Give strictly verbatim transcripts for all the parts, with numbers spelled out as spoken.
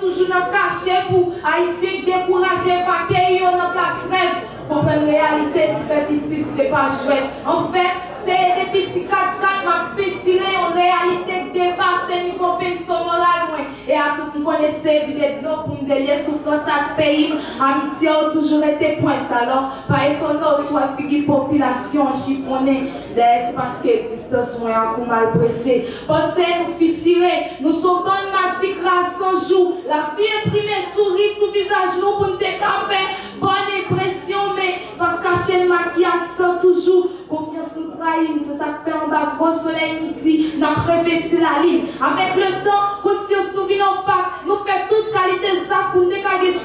Toujou nan kache pou Ayisyen k dekouraje pa keyi yo nan plas rèv. Konprann reyalite ti pèp isit se pa jwèt. Anfèt, se depi ti kat kat m ap pitire yon reyalite k depase nivo penso moral mwen. E atout m konnen se vide dlo pou m delye soufrans ak peyi m. Amitye w toujou rete pwens, alò pa etone w si w wè figi popilasyon an chifonnen. Dayè se paske egzistans mwen ak ou mal prese. Panse nou fisire, nou se yon bann mati kraz san jou. Lavi enprime souri sou vizaj nou pou n te ka fè bòn enpresyon, men fas kache n makiye ak san toujou. Konfyans nou trayi n, se sa k fè anba gwo solèy midi n ap revèti lalin. Avèk letan, konsyans nou vin opak, nou fè tout kalite zak pou n te ka gen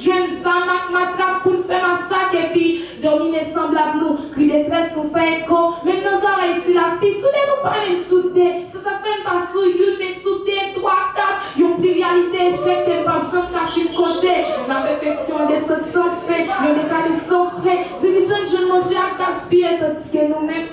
jwenn zam ak matrap pou n fè masak, epi domine sanblab nou. Kri detrès nou fè eko, menm nan zòrèy sila k pi soude nou pa menm soude. Se sa k fè n pa sou youn, men sou de, twa, kat. Yon pliryalite echèk ke n p ap janm ka fin konte. N ap efektye yon desant san fen, yon dekadans san fren. Dirijan n jwenn manje ap gaspiye, tandiske nou menm,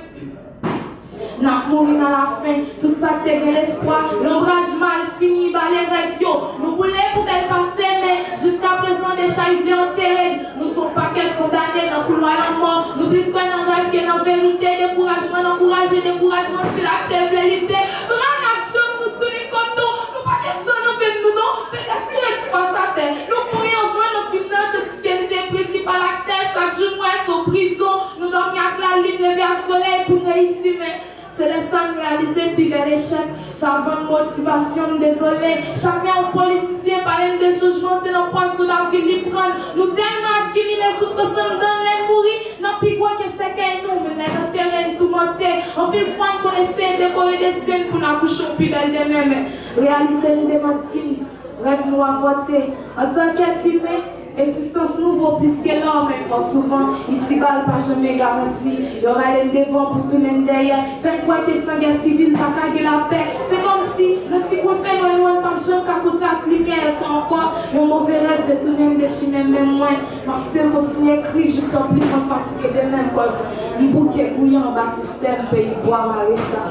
n ap mouri nan lafen. Tout sa k te gen lespwa, lonbraj mal fini bale rèv yo. Nou boule poubèl pase, men jiskaprezan dechay vle antere n. Nou se yon pakèt kondane nan koulwa lanmò. Nou plis kwè nan rèv ke nan verite. Dekourajman n ankouraje dekourajman, sila k te vle lite. Bra n ak janm nou tounen kote w. Nou pa gen san nan venn nou non. Fedès nou ret fas atè. Nou mouri anvan nan fim nan, tandiske n te prensipal aktè. Chak jou n wè se yon prizon. Nou dòmi ak lalin, leve ak solèy pou n reyisi, men se lè sa n reyalize n pi bèl echèk. Sa vann motivasyon n, dezole. Chak lè yon politisyen pale n de chanjman, se nan pwason davril li pran n. Nou tèlman akimile soufrans anndan, lè n mouri, n ap pi gwo ke sèkèy nou, men lè n antere n toumante. Anpil fwa n konn eseye dekore desten n pou n akouche yon pi bèl demen, men reyalite n demanti n. Rèv nou avòte. Antanke èt imen, egzistans nou vo plis ke lò, men fò souvan, isiba l pa janm gen garanti. Yo rale n devan pou tounen n dèyè. Fè n kwè ke san gè sivil pa ka gen lapè. Se kòmsi, nan ti kwen fènwè nou an, n p ap janm ka kontre ak limyè. Yèswa ankò, yon move rèv detounen n de chimen menm mwen. M ap still kontinye kri jouk tanpri mwen fatige de menm kòz m bouke gouye anba sistèm peyi bwa mare sa.